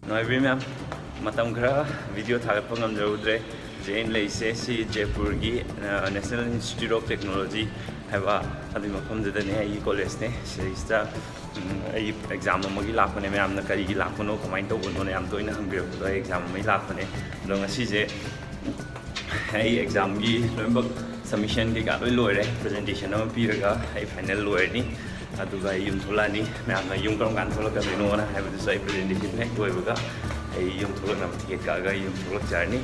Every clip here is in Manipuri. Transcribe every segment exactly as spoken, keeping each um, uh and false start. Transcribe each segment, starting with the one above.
ꯅꯨꯡꯉꯥꯏꯕꯤꯔꯤ ꯃꯌꯥꯝ, ꯃꯇꯝ ꯈꯔ ꯚꯤꯗꯤꯑꯣ ꯊꯥꯒꯠꯄ ꯉꯝꯖꯔꯨꯗ꯭ꯔꯦ꯫ ꯍꯧꯖꯤꯛ ꯑꯩꯅ ꯂꯩꯔꯤꯁꯦ ꯁꯤ ꯖꯦꯄꯨꯔꯒꯤ National Institute of Technology ꯍꯥꯏꯕ ꯑꯗꯨꯒꯤ ꯃꯐꯝꯗꯨꯗꯅꯦ꯫ ꯑꯩꯒꯤ ꯀꯣꯂꯦꯖꯅꯦ꯫ ꯁꯤꯗꯩꯁꯤꯗ ꯑꯩ ꯑꯦꯛꯖꯥꯝ ꯑꯃꯒꯤ ꯂꯥꯛꯄꯅꯦ꯫ ꯃꯌꯥꯝꯅ ꯀꯔꯤꯒꯤ ꯂꯥꯛꯄꯅꯣ, ꯀꯃꯥꯏꯅ ꯇꯧꯕꯅꯣꯅ ꯌꯥꯝ ꯇꯣꯏꯅ ꯍꯪꯕꯤꯔꯛꯄꯗꯣ, ꯑꯩ ꯑꯦꯛꯖꯥꯝ ꯑꯃꯒꯤ ꯂꯥꯛꯄꯅꯦ꯫ ꯑꯗꯣ ꯉꯁꯤꯁꯦ ꯑꯩ ꯑꯦꯛꯖꯥꯝꯒꯤ ꯂꯣꯏꯅꯃꯛ ꯁꯕꯃꯤꯁꯟ ꯀꯩꯀꯥ ꯂꯣꯏ ꯂꯣꯏꯔꯦ꯫ ꯄ꯭ꯔꯖꯦꯟꯇꯦꯁꯟ ꯑꯃ ꯄꯤꯔꯒ ꯑꯩ ꯐꯥꯏꯅꯦꯜ ꯂꯣꯏꯔꯅꯤ꯫ ꯑꯗꯨꯒ ꯑꯩ ꯌꯨꯝ ꯊꯣꯛꯂꯛꯑꯅꯤ꯫ ꯃꯌꯥꯝꯅ ꯌꯨꯝ ꯀꯔꯝ ꯀꯥꯟꯗ ꯊꯣꯛꯂꯛꯀꯗꯣꯏꯅꯣꯅ ꯍꯥꯏꯕꯗꯨꯁꯨ ꯑꯩ ꯄ꯭ꯔꯖꯦꯟꯇꯦꯁꯟ ꯍꯦꯛ ꯂꯣꯏꯕꯒ ꯑꯩ ꯌꯨꯝ ꯊꯣꯛꯂꯛꯅꯕ ꯇꯤꯀꯦꯠ ꯀꯛꯑꯒ ꯑꯩ ꯌꯨꯝ ꯊꯣꯛꯂꯛꯆꯔꯅꯤ꯫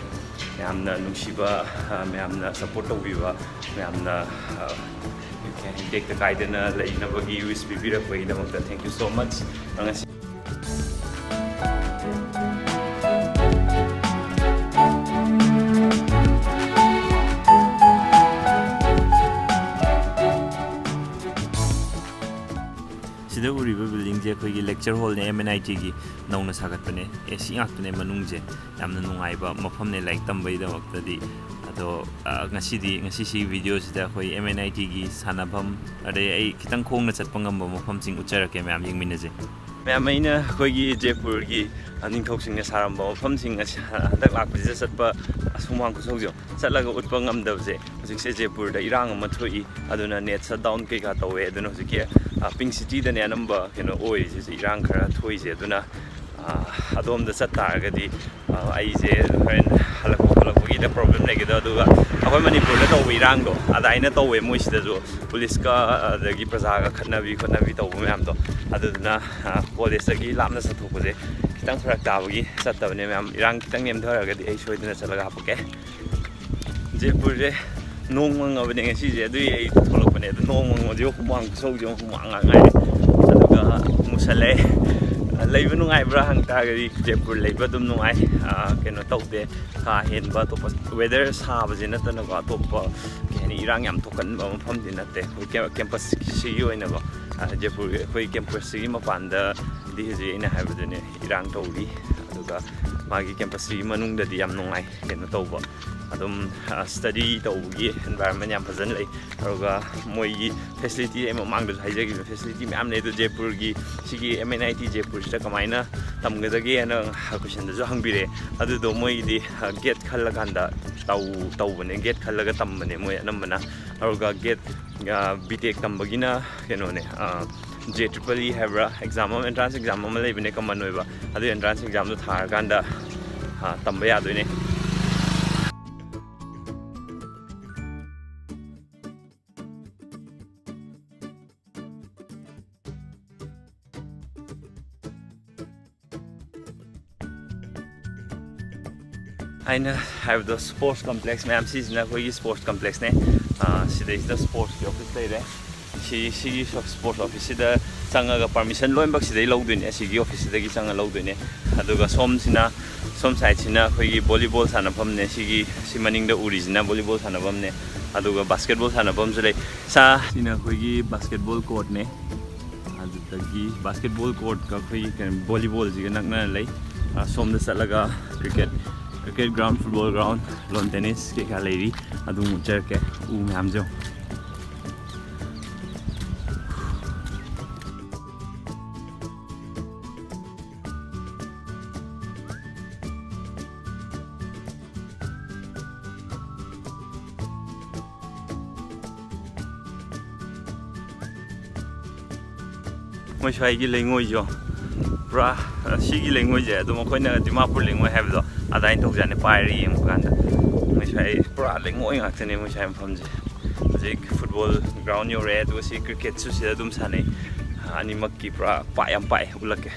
ꯃꯌꯥꯝꯅ ꯅꯨꯡꯁꯤꯕ, ꯃꯌꯥꯝꯅ ꯁꯞꯄꯣꯔꯠ ꯇꯧꯕꯤꯕ, ꯃꯌꯥꯝꯅ ꯇꯦꯛꯇ ꯀꯥꯏꯗꯅ ꯂꯩꯅꯕꯒꯤ ꯋꯤꯁ ꯄꯤꯕꯤꯔꯛꯄꯒꯤꯗꯃꯛꯇ thank you so much꯫ ꯉꯁꯤ ꯁꯤꯗ ꯎꯔꯤꯕ ꯕꯤꯜꯗꯤꯡꯁꯦ ꯑꯩꯈꯣꯏꯒꯤ ꯂꯦꯛꯆꯔ ꯍꯣꯜꯅꯦ, ꯑꯦꯝ ꯑꯦꯟ ꯑꯥꯏ ꯇꯤꯒꯤ ꯅꯧꯅ ꯁꯥꯒꯠꯄꯅꯦ꯫ ꯑꯦ ꯁꯤ ꯉꯥꯛꯇꯅꯦ ꯃꯅꯨꯡꯁꯦ꯫ ꯌꯥꯝꯅ ꯅꯨꯡꯉꯥꯏꯕ ꯃꯐꯝꯅꯦ ꯂꯥꯏꯔꯤꯛ ꯇꯝꯕꯒꯤꯗꯃꯛꯇꯗꯤ꯫ ꯑꯗꯣ ꯉꯁꯤꯗꯤ, ꯉꯁꯤ ꯁꯤꯒꯤ ꯚꯤꯗꯤꯑꯣꯁꯤꯗ ꯑꯩꯈꯣꯏ ꯑꯦꯝ ꯑꯦꯟ ꯑꯥꯏ ꯇꯤꯒꯤ ꯁꯥꯟꯅꯐꯝ, ꯑꯗꯩ ꯑꯩ ꯈꯤꯇꯪ ꯈꯣꯡꯅ ꯆꯠꯄ ꯉꯝꯕ ꯃꯐꯝꯁꯤꯡ ꯎꯠꯆꯔꯛꯀꯦ꯫ ꯃꯌꯥꯝ ꯌꯦꯡꯃꯤꯟꯅꯁꯦ꯫ ꯃꯌꯥꯝ, ꯑꯩꯅ ꯑꯩꯈꯣꯏꯒꯤ ꯖꯦꯄꯨꯔꯒꯤ ꯅꯤꯡꯊꯧꯁꯤꯡꯅ ꯁꯥꯔꯝꯕ ꯃꯐꯝꯁꯤꯡ ꯑꯁꯤ ꯍꯟꯗꯛ ꯂꯥꯛꯄꯁꯤꯗ ꯆꯠꯄ ꯁꯨꯃꯥꯡ ꯈꯨꯁꯧꯁꯦ ꯆꯠꯂꯒ ꯎꯠꯄ ꯉꯝꯗꯕꯁꯦ꯫ ꯍꯧꯖꯤꯛꯁꯦ ꯖꯦꯄꯨꯔꯗ ꯏꯔꯥꯡ ꯑꯃ ꯊꯣꯛꯏ, ꯑꯗꯨꯅ ꯅꯦꯠ ꯁꯠ ꯗꯥꯎꯟ ꯀꯩꯀꯥ ꯇꯧꯋꯦ꯫ ꯑꯗꯨꯅ ꯍꯧꯖꯤꯛꯀꯤ ꯄꯤꯡ ꯁꯤꯇꯤꯗꯅꯦ ꯑꯅꯝꯕ ꯀꯩꯅꯣ ꯑꯣꯏꯔꯤꯁꯦ, ꯍꯧꯖꯤꯛ ꯏꯔꯥꯡ ꯈꯔ ꯊꯣꯛꯏꯁꯦ꯫ ꯑꯗꯨꯅ ꯑꯗꯣꯝꯗ ꯆꯠ ꯇꯥꯔꯒꯗꯤ ꯑꯩꯁꯦ ꯍꯣꯔꯦꯟ ꯍꯜꯂꯛꯄ ꯈꯣꯠꯂꯛꯄꯒꯤꯗ ꯄ꯭ꯔꯣꯕ꯭ꯂꯦꯝ ꯂꯩꯒꯗ꯭ꯔꯥ? ꯑꯗꯨꯒ ꯑꯩꯈꯣꯏ ꯃꯅꯤꯄꯨꯔꯗ ꯇꯧꯕ ꯏꯔꯥꯡꯗꯣ ꯑꯗꯨꯃꯥꯏꯅ ꯇꯧꯋꯦ꯫ ꯃꯣꯏꯁꯤꯗꯁꯨ ꯄꯨꯂꯤꯁꯀ ꯑꯗꯒꯤ ꯄ꯭ꯔꯖꯥꯒ ꯈꯠꯅꯕꯤ ꯈꯣꯠꯅꯕꯤ ꯇꯧꯕ ꯃꯌꯥꯝꯗꯣ꯫ ꯑꯗꯨꯗꯨꯅ ꯀꯣꯂꯦꯖꯇꯒꯤ ꯂꯥꯞꯅ ꯆꯠꯊꯣꯛꯄꯁꯦ ꯈꯤꯇꯪ ꯐꯔꯛ ꯇꯥꯕꯒꯤ ꯆꯠꯇꯕꯅꯦ ꯃꯌꯥꯝ꯫ ꯏꯔꯥꯡ ꯈꯤꯇꯪ ꯅꯦꯝꯊꯔꯒꯗꯤ ꯑꯩ ꯁꯣꯏꯗꯅ ꯆꯠꯂꯒ ꯍꯥꯄꯛꯀꯦ꯫ ꯖꯦꯄꯨꯔꯁꯦ ꯅꯣꯡ ꯃꯪꯉꯕꯅꯦ ꯉꯁꯤꯁꯦ, ꯑꯗꯨꯒꯤ ꯑꯩ ꯊꯣꯛꯂꯛꯄꯅꯦ꯫ ꯑꯗꯣ ꯅꯣꯡ ꯃꯪꯕꯁꯦ ꯍꯨꯃꯥꯡ ꯈꯨꯁꯧꯁꯦ, ꯍꯨꯃꯥꯡ ꯉꯥꯛ ꯉꯥꯏꯔꯦ꯫ ꯑꯗꯨꯒ ꯃꯨꯁꯜꯂꯦ꯫ ꯂꯩꯕ ꯅꯨꯡꯉꯥꯏꯕ꯭ꯔꯥ ꯍꯪ ꯇꯥꯔꯒꯗꯤ ꯖꯦꯄꯨꯔ ꯂꯩꯕ ꯑꯗꯨꯝ ꯅꯨꯡꯉꯥꯏ꯫ ꯀꯩꯅꯣ ꯇꯧꯗꯦ, ꯀꯥ ꯍꯦꯟꯕ ꯑꯇꯣꯞꯄ ꯋꯦꯗꯔ ꯁꯥꯕꯁꯦ ꯅꯠꯇꯅꯀꯣ, ꯑꯇꯣꯞꯄ ꯀꯩ ꯍꯥꯏꯅꯤ, ꯏꯔꯥꯡ ꯌꯥꯝ ꯊꯣꯛꯀꯟꯕ ꯃꯐꯝꯗꯤ ꯅꯠꯇꯦ ꯑꯩꯈꯣꯏ ꯀꯦꯝꯄꯁꯁꯤꯒꯤ ꯑꯣꯏꯅꯀꯣ꯫ ꯖꯦꯄꯨꯔꯒꯤ ꯑꯩꯈꯣꯏ ꯀꯦꯝꯄꯁꯁꯤꯒꯤ ꯃꯄꯥꯟꯗꯗꯤ ꯍꯧꯖꯤꯛ ꯑꯩꯅ ꯍꯥꯏꯕꯗꯨꯅꯦ, ꯏꯔꯥꯡ ꯇꯧꯔꯤ꯫ ꯑꯗꯨꯒ ꯃꯥꯒꯤ ꯀꯦꯝꯄꯁꯁꯤꯒꯤ ꯃꯅꯨꯡꯗꯗꯤ ꯌꯥꯝ ꯅꯨꯡꯉꯥꯏ ꯀꯩꯅꯣ ꯇꯧꯕ꯫ ꯑꯗꯨꯝ ꯁ꯭ꯇꯗꯤ ꯇꯧꯕꯒꯤ ꯑꯦꯟꯚꯥꯏꯔꯣꯟꯃꯦꯟ ꯌꯥꯝ ꯐꯖꯅ ꯂꯩ꯫ ꯑꯗꯨꯒ ꯃꯣꯏꯒꯤ ꯐꯦꯁꯤꯂꯤꯇꯤ, ꯑꯩ ꯃꯃꯥꯡꯗꯁꯨ ꯍꯥꯏꯖꯈꯤꯕ ꯐꯦꯁꯤꯂꯤꯇꯤ ꯃꯌꯥꯝ ꯂꯩ꯫ ꯑꯗꯣ ꯖꯦꯄꯨꯔꯒꯤ ꯁꯤꯒꯤ ꯑꯦꯝ ꯑꯦꯟ ꯑꯥꯏ ꯇꯤ ꯖꯦꯄꯨꯔꯁꯤꯗ ꯀꯃꯥꯏꯅ ꯇꯝꯒꯗꯒꯦꯅ ꯀꯣꯏꯁꯟꯗꯁꯨ ꯍꯪꯕꯤꯔꯛꯑꯦ꯫ ꯑꯗꯨꯗꯣ ꯃꯣꯏꯒꯤꯗꯤ ꯒꯦꯠ ꯈꯜꯂꯀꯥꯟꯗ ꯇꯧ ꯇꯧꯕꯅꯦ, ꯒꯦꯠ ꯈꯜꯂꯒ ꯇꯝꯕꯅꯦ ꯃꯣꯏ ꯑꯅꯝꯕꯅ꯫ ꯑꯗꯨꯒ ꯒꯦꯠ ꯕꯤ ꯇꯦꯛ ꯇꯝꯕꯒꯤꯅ ꯀꯩꯅꯣꯅꯦ, ꯖꯦ ꯇ꯭ꯔꯤꯄꯜ ꯏ ꯍꯥꯏꯕ꯭ꯔꯥ, ꯑꯦꯛꯖꯥꯝ ꯑꯃ, ꯑꯦꯟꯇ꯭ꯔꯥꯟꯁ ꯑꯦꯛꯖꯥꯝ ꯑꯃ ꯂꯩꯕꯅꯦ, ꯀꯃꯟ ꯑꯣꯏꯕ꯫ ꯑꯗꯨ ꯑꯦꯟꯇ꯭ꯔꯥꯟꯁ ꯑꯦꯛꯖꯥꯝꯗꯣ ꯊꯥꯔꯀꯥꯟꯗ ꯇꯝꯕ ꯌꯥꯗꯣꯏꯅꯦ꯫ ꯑꯩꯅ ꯍꯥꯏꯕꯗꯣ, ꯁ꯭ꯄꯣꯔꯠꯁ ꯀꯝꯄ꯭ꯂꯦꯛꯁ ꯃꯌꯥꯝ, ꯁꯤꯁꯤꯅ ꯑꯩꯈꯣꯏꯒꯤ ꯁ꯭ꯄꯣꯔꯠꯁ ꯀꯝꯄ꯭ꯂꯦꯛꯁꯅꯦ꯫ ꯁꯤꯗꯩꯁꯤꯗ ꯁ꯭ꯄꯣꯔꯠꯁꯀꯤ ꯑꯣꯐꯤꯁ ꯂꯩꯔꯦ꯫ ꯁꯤ ꯁꯤꯒꯤ ꯁ꯭ꯄꯣꯔꯠꯁ ꯑꯣꯐꯤꯁꯁꯤꯗ ꯆꯪꯉꯒ ꯄꯔꯃꯤꯁꯟ ꯂꯣꯏꯅꯃꯛ ꯁꯤꯗꯩ ꯂꯧꯗꯣꯏꯅꯦ, ꯑꯁꯤꯒꯤ ꯑꯣꯐꯤꯁꯁꯤꯗꯒꯤ ꯆꯪꯉ ꯂꯧꯗꯣꯏꯅꯦ꯫ ꯑꯗꯨꯒ ꯁꯣꯝꯁꯤꯅ, ꯁꯣꯝ ꯁꯥꯏꯠꯁꯤꯅ ꯑꯩꯈꯣꯏꯒꯤ ꯚꯣꯂꯤꯕꯣꯜ ꯁꯥꯟꯅꯐꯝꯅꯦ꯫ ꯁꯤꯒꯤ, ꯁꯤ ꯃꯅꯤꯡꯗ ꯎꯔꯤꯁꯤꯅ ꯚꯣꯂꯤꯕꯣꯜ ꯁꯥꯟꯅꯐꯝꯅꯦ꯫ ꯑꯗꯨꯒ ꯕꯥꯁꯀꯦꯠꯕꯣꯜ ꯁꯥꯟꯅꯐꯝꯁꯨ ꯂꯩ꯫ ꯁꯥ ꯁꯤꯅ ꯑꯩꯈꯣꯏꯒꯤ ꯕꯥꯁꯀꯦꯠꯕꯣꯜ ꯀꯣꯔꯠꯅꯦ꯫ ꯑꯗꯨꯗꯒꯤ ꯕꯥꯁꯀꯦꯠꯕꯣꯜ ꯀꯣꯔꯠꯀ ꯑꯩꯈꯣꯏꯒꯤ ꯀꯩꯅꯣ ꯚꯣꯂꯤꯕꯣꯜꯁꯤꯒ ꯅꯛꯅꯅ ꯂꯩ꯫ ꯁꯣꯝꯗ ꯆꯠꯂꯒ cricket, cricket ground, football ground, lawn tennis ꯀꯩꯀꯥ ꯂꯩꯔꯤ꯫ ꯑꯗꯨ ꯑꯃꯨꯛ ꯆꯠꯂꯛꯀꯦ꯫ ꯎ ꯃꯌꯥꯝꯁꯦ ꯌꯦꯡꯉꯣ꯫ ꯃꯣꯏ ꯁ꯭ꯋꯥꯏꯒꯤ ꯂꯩꯉꯣꯏꯁꯨ ꯄꯨꯔꯥ, ꯁꯤꯒꯤ ꯂꯩꯉꯣꯏꯁꯦ ꯑꯗꯨꯝ ꯑꯩꯈꯣꯏꯅ ꯗꯤꯃꯥꯄꯨꯔ ꯂꯩꯉꯣꯏ ꯍꯥꯏꯕꯗꯣ ꯑꯗꯨꯃꯥꯏꯅ ꯇꯧꯖꯥꯠꯅꯤ꯫ ꯄꯥꯏꯔ ꯌꯦꯡꯕ ꯀꯥꯟꯗ ꯃꯣꯏ ꯁ꯭ꯋꯥꯏ ꯄꯨꯔꯥ ꯂꯩꯉꯣꯏ ꯉꯥꯛꯇꯅꯦ ꯃꯣꯏ ꯁ꯭ꯋꯥꯏ ꯃꯐꯝꯁꯦ꯫ ꯍꯧꯖꯤꯛ ꯐꯨꯠꯕꯣꯜ ꯒ꯭ꯔꯥꯎꯟ ꯌꯧꯔꯛꯑꯦ, ꯑꯗꯨꯒ ꯁꯤ ꯀ꯭ꯔꯤꯀꯦꯠꯁꯨ ꯁꯤꯗ ꯑꯗꯨꯝ ꯁꯥꯟꯅꯩ꯫ ꯑꯅꯤꯃꯛꯀꯤ ꯄꯨꯔꯥ ꯄꯥꯛ ꯌꯥꯝ ꯄꯥꯛꯑꯦ, ꯎꯠꯂꯛꯀꯦ꯫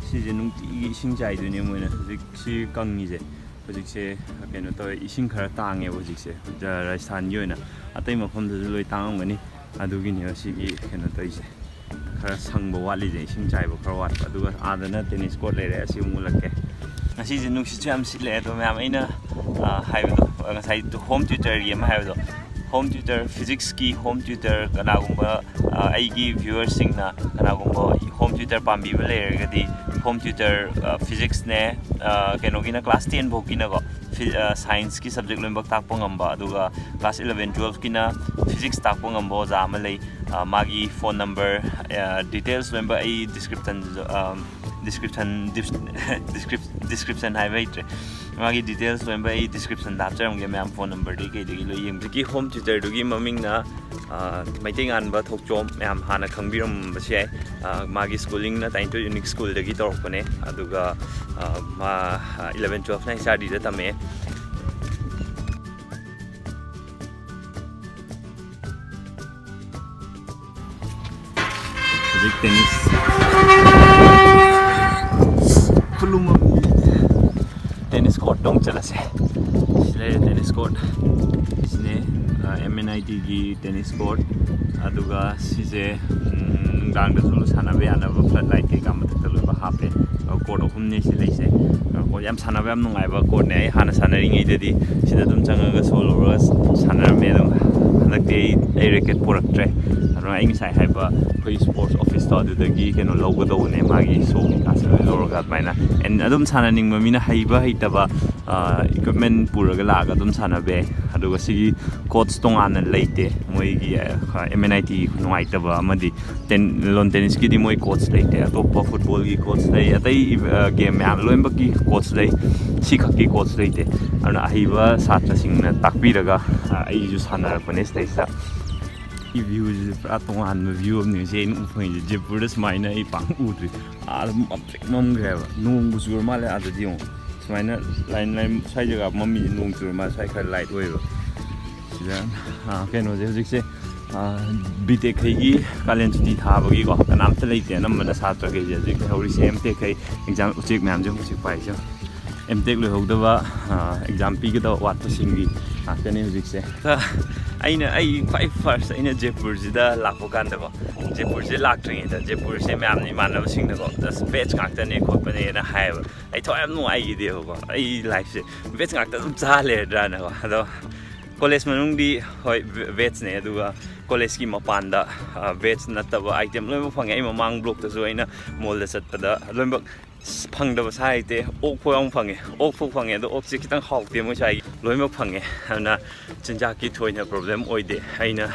ꯁꯤꯁꯦ ꯅꯨꯡꯇꯤꯒꯤ ꯏꯁꯤꯡ ꯆꯥꯏꯗꯣꯏꯅꯦ ꯃꯣꯏꯅ꯫ ꯍꯧꯖꯤꯛ ꯁꯤ ꯀꯪꯉꯤꯁꯦ, ꯍꯧꯖꯤꯛꯁꯦ ꯀꯩꯅꯣ ꯇꯧꯋꯦ, ꯏꯁꯤꯡ ꯈꯔ ꯇꯥꯡꯉꯦꯕ ꯍꯧꯖꯤꯛꯁꯦ ꯔꯥꯖꯁꯊꯥꯟꯒꯤ ꯑꯣꯏꯅ꯫ ꯑꯇꯩ ꯃꯐꯝꯗꯁꯨ ꯂꯣꯏ ꯇꯥꯡꯉꯝꯒꯅꯤ, ꯑꯗꯨꯒꯤꯅꯦꯕ ꯁꯤꯒꯤ ꯀꯩꯅꯣ ꯇꯧꯔꯤꯁꯦ꯫ ꯈꯔ ꯁꯪꯕ ꯋꯥꯠꯂꯤꯁꯦ, ꯏꯁꯤꯡ ꯆꯥꯏꯕ ꯈꯔ ꯋꯥꯠꯄ꯫ ꯑꯗꯨꯒ ꯑꯥꯗꯅ ꯇꯦꯅꯤꯁ ꯀꯣꯔꯠ ꯂꯩꯔꯦ, ꯑꯁꯤ ꯑꯃꯨꯛ ꯎꯠꯂꯛꯀꯦ꯫ ꯉꯁꯤꯁꯦ ꯅꯨꯡꯁꯤꯠꯁꯨ ꯌꯥꯝ ꯁꯤꯠꯂꯦ꯫ ꯑꯗꯣ ꯃꯌꯥꯝ, ꯑꯩꯅ, ꯑ, ꯍꯥꯏꯕꯗꯣ, ꯉꯁꯥꯏ ꯍꯣꯝ ꯇ꯭ꯌꯨꯇꯔꯒꯤ ꯑꯃ ꯍꯥꯏꯕꯗꯣ, ꯍꯣꯝ ꯇ꯭ꯌꯨꯇꯔ, ꯐꯤꯖꯤꯛꯁꯀꯤ ꯍꯣꯝ ꯇ꯭ꯌꯨꯇꯔ ꯀꯅꯥꯒꯨꯝꯕ, ꯑ, ꯑꯩꯒꯤ ꯚ꯭ꯌꯨꯋꯔꯁꯤꯡꯅ ꯀꯅꯥꯒꯨꯝꯕ ꯍꯣꯝ ꯇ꯭ꯌꯨꯇꯔ ꯄꯥꯝꯕꯤꯕ ꯂꯩꯔꯒꯗꯤ Home tutor, physicsꯅꯦ, ꯀꯩꯅꯣꯒꯤꯅ class ten ꯐꯥꯎꯒꯤꯅꯀꯣ, ꯁꯥꯏꯟꯁꯀꯤ subject ꯂꯣꯏꯅꯃꯛ ꯇꯥꯛꯄ ꯉꯝꯕ, ꯑꯗꯨꯒ class eleven twelveꯀꯤꯅ physics ꯇꯥꯛꯄ ꯉꯝꯕ ꯑꯣꯖꯥ ꯑꯃ ꯂꯩ꯫ ꯃꯥꯒꯤ phone number, details ꯂꯣꯏꯅꯃꯛ ꯑꯩ description, description, description ꯍꯥꯏꯕ ꯍꯩꯇ꯭ꯔꯦ꯫ ꯃꯥꯒꯤ details ꯂꯣꯏꯅꯃꯛ ꯑꯩ descriptionꯗ ꯍꯥꯞꯆꯔꯝꯒꯦ ꯃꯌꯥꯝ, phone numberꯗꯒꯤ ꯀꯩꯗꯒꯤ ꯂꯣꯏ ꯌꯦꯡꯕꯤꯒꯦ꯫ Home tutorꯗꯨꯒꯤ ꯃꯃꯤꯡꯅ ꯃꯩꯇꯩꯉꯥꯟꯕ ꯊꯣꯛꯆꯣꯝ, ꯃꯌꯥꯝ ꯍꯥꯟꯅ ꯈꯪꯕꯤꯔꯝꯕꯁꯨ ꯌꯥꯏ꯫ ꯃꯥꯒꯤ schoolingꯅ Tainto Unique Schoolꯗꯒꯤ ꯇꯧꯔꯛꯄꯅꯦ, ꯑꯗꯨꯒ ꯃꯥ eleven twelveꯅ H R Dꯗ ꯇꯝꯃꯛꯑꯦ꯫ ꯍꯧꯖꯤꯛ tennis ꯈꯨꯂꯨꯝ ꯑꯃ, tennis courtꯇ ꯑꯃꯨꯛ ꯆꯠꯂꯁꯦ꯫ ꯁꯤ ꯂꯩꯔꯦ tennis court꯫ ꯁꯤꯅꯦ MNITꯒꯤ tennis court꯫ ꯑꯗꯨꯒ ꯁꯤꯁꯦ ꯅꯨꯡꯗꯥꯡꯗꯁꯨ ꯁꯥꯟꯅꯕ ꯌꯥꯅꯕ floodlight ꯀꯩꯀꯥ ꯃꯊꯛꯇ ꯂꯣꯏꯅ ꯍꯥꯞꯄꯦ꯫ Court ꯑꯍꯨꯝꯅꯦ ꯁꯤ ꯂꯩꯁꯦ꯫ Court ꯌꯥꯝ ꯁꯥꯟꯅꯕ ꯌꯥꯝ ꯅꯨꯡꯉꯥꯏꯕ courtꯅꯦ꯫ ꯑꯩ ꯍꯥꯟꯅ ꯁꯥꯟꯅꯔꯤꯉꯩꯗꯗꯤ ꯁꯤꯗ ꯑꯗꯨꯝ ꯆꯪꯉꯒ ꯁꯣ ꯂꯧꯔꯒ ꯁꯥꯟꯅꯔꯝꯃꯦ꯫ ꯑꯗꯨꯝ ꯍꯟꯗꯛꯇꯤ ꯑꯩ, ꯑꯩ racket ꯄꯨꯔꯛꯇ꯭ꯔꯦ꯫ ꯑꯗꯨꯅ ꯑꯩ ꯉꯁꯥꯏ ꯍꯥꯏꯕ ꯑꯩꯈꯣꯏ sports officeꯇꯣ ꯑꯗꯨꯗꯒꯤ ꯀꯩꯅꯣ ꯂꯧꯒꯗꯧꯕꯅꯦ, ꯃꯥꯒꯤ ꯁꯣ ꯀꯩꯀꯥꯁꯦ ꯂꯣꯏ ꯂꯧꯔꯒ ꯑꯗꯨꯃꯥꯏꯅ꯫ And ꯑꯗꯨꯝ ꯁꯥꯟꯅꯅꯤꯡꯕ ꯃꯤꯅ, ꯍꯩꯕ ꯍꯩꯇꯕ, equipment ꯄꯨꯔꯒ ꯂꯥꯛꯑꯒ ꯑꯗꯨꯝ ꯁꯥꯟꯅꯕ ꯌꯥꯏ꯫ ꯑꯗꯨꯒ ꯁꯤꯒꯤ courts ꯇꯣꯉꯥꯟꯅ ꯂꯩꯇꯦ꯫ ꯃꯣꯏꯒꯤ MNIT ꯅꯨꯡꯉꯥꯏꯇꯕ ꯑꯃꯗꯤ lawn tennisꯀꯤꯗꯤ ꯃꯣꯏ courts ꯂꯩꯇꯦ꯫ ꯑꯇꯣꯞꯄ footballꯒꯤ courts ꯂꯩ, ꯑꯇꯩ game ꯃꯌꯥꯝ ꯂꯣꯏꯅꯃꯛꯀꯤ courts ꯂꯩ꯫ ꯁꯤꯈꯛꯀꯤ courts ꯂꯩꯇꯦ꯫ ꯑꯗꯨꯅ ꯑꯍꯩꯕ ꯁꯥꯇ꯭ꯔꯁꯤꯡꯅ ꯇꯥꯛꯄꯤꯔꯒ ꯑꯩꯁꯨ ꯁꯥꯟꯅꯔꯛꯄꯅꯦ ꯁꯤꯗꯩꯁꯤꯗ꯫ ꯁꯤ viewꯁꯤꯁꯨ ꯄꯨꯔꯥ ꯇꯣꯉꯥꯟꯕ view ꯑꯃꯅꯦ꯫ ꯁꯤ ꯑꯩꯅ ꯎ ꯐꯪꯉꯤꯁꯦ ꯖꯦꯄꯨꯔꯗ ꯁꯨꯃꯥꯏꯅ ꯑꯩ ꯄꯥꯛ ꯎꯗ꯭ꯔꯤ꯫ ꯑꯥꯗ ꯃꯝꯇ꯭ꯔꯤꯛ ꯃꯝꯈ꯭ꯔꯦꯕ꯫ ꯅꯣꯡꯕꯨ ꯆꯨꯔ ꯃꯥꯜꯂꯦ ꯑꯥꯗꯗꯤ꯫ ꯌꯦꯡꯉꯣ, ꯁꯨꯃꯥꯏꯅ line line ꯁ꯭ꯋꯥꯏ ꯖꯒꯥ ꯃꯝꯃꯤꯁꯦ ꯅꯣꯡ ꯆꯨꯔ ꯃꯥꯜꯂꯦ꯫ ꯁ꯭ꯋꯥꯏ ꯈꯔ light ꯑꯣꯏꯌꯦꯕ꯫ ꯁꯤꯗ ꯀꯩꯅꯣꯁꯦ ꯍꯧꯖꯤꯛꯁꯦ B.Tech ꯈꯩꯒꯤ ꯀꯥꯂꯦꯟ ꯁꯨꯇꯤ ꯊꯥꯕꯒꯤꯀꯣ ꯀꯅꯥꯝꯇ ꯂꯩꯇꯦ꯫ ꯑꯅꯝꯕꯅ ꯁꯥꯇ꯭ꯔꯈꯩꯁꯦ ꯍꯧꯖꯤꯛ ꯂꯩꯍꯧꯔꯤꯁꯦ M.Tech ꯈꯩ꯫ Exam ꯎꯆꯦꯛ ꯃꯌꯥꯝꯁꯦ ꯍꯧꯖꯤꯛ ꯄꯥꯏꯁꯦ꯫ M.Tech ꯂꯣꯏꯍꯧꯗꯕ, exam ꯄꯤꯒꯗꯕ ꯋꯥꯠꯄꯁꯤꯡꯒꯤ ꯉꯥꯛꯇꯅꯦ ꯍꯧꯖꯤꯛꯁꯦ꯫ ꯑꯩꯅ, ꯑꯩ ꯈ꯭ꯋꯥꯏ first ꯑꯩꯅ ꯖꯦꯄꯨꯔꯁꯤꯗ ꯂꯥꯛꯄ ꯀꯥꯟꯗꯀꯣ, ꯖꯦꯄꯨꯔꯁꯦ ꯂꯥꯛꯇ꯭ꯔꯤꯉꯩꯗ ꯖꯦꯄꯨꯔꯁꯦ ꯃꯌꯥꯝꯅ, ꯏꯃꯥꯟꯅꯕꯁꯤꯡꯅꯀꯣ, "Just veg ꯉꯥꯛꯇꯅꯦ ꯈꯣꯠꯄꯅꯦꯅ" ꯍꯥꯏꯌꯦꯕ꯫ ꯑꯩ ꯊꯋꯥꯏ ꯌꯥꯝ ꯅꯨꯡꯉꯥꯏꯈꯤꯗꯦꯕꯀꯣ꯫ ꯑꯩ lifeꯁꯦ veg ꯉꯥꯛꯇ ꯑꯗꯨꯝ ꯆꯥ ꯂꯩꯔꯗ꯭ꯔꯥꯅꯀꯣ꯫ ꯑꯗꯣ ꯀꯣꯂꯦꯖ ꯃꯅꯨꯡꯗꯤ ꯍꯣꯏ ꯚꯦꯖꯅꯦ, ꯑꯗꯨꯒ ꯀꯣꯂꯦꯖꯀꯤ ꯃꯄꯥꯟꯗ ꯚꯦꯖ ꯅꯠꯇꯕ ꯑꯥꯏꯇꯦꯝ ꯂꯣꯏꯅꯃꯛ ꯐꯪꯉꯦ꯫ ꯑꯩ ꯃꯃꯥꯡ ꯕ꯭ꯂꯣꯛꯇꯁꯨ ꯑꯩꯅ ꯃꯣꯜꯗ ꯆꯠꯄꯗ ꯂꯣꯏꯅꯃꯛ ꯐꯪꯗꯕ ꯁꯥ ꯂꯩꯇꯦ꯫ ꯑꯣꯛ ꯐꯥꯎ ꯌꯥꯝ ꯐꯪꯉꯦ, ꯑꯣꯛ ꯐꯥꯎ ꯐꯪꯉꯦ, ꯑꯗꯣ ꯑꯣꯛꯁꯦ ꯈꯤꯇꯪ ꯍꯥꯎꯇꯦ ꯃꯣꯏ ꯁ꯭ꯋꯥꯏꯒꯤ꯫ ꯂꯣꯏꯅꯃꯛ ꯐꯪꯉꯦ, ꯑꯗꯨꯅ ꯆꯤꯟꯖꯥꯛꯀꯤ ꯊꯣꯏꯅ ꯄ꯭ꯔꯣꯕ꯭ꯂꯦꯝ ꯑꯣꯏꯗꯦ꯫ ꯑꯩꯅ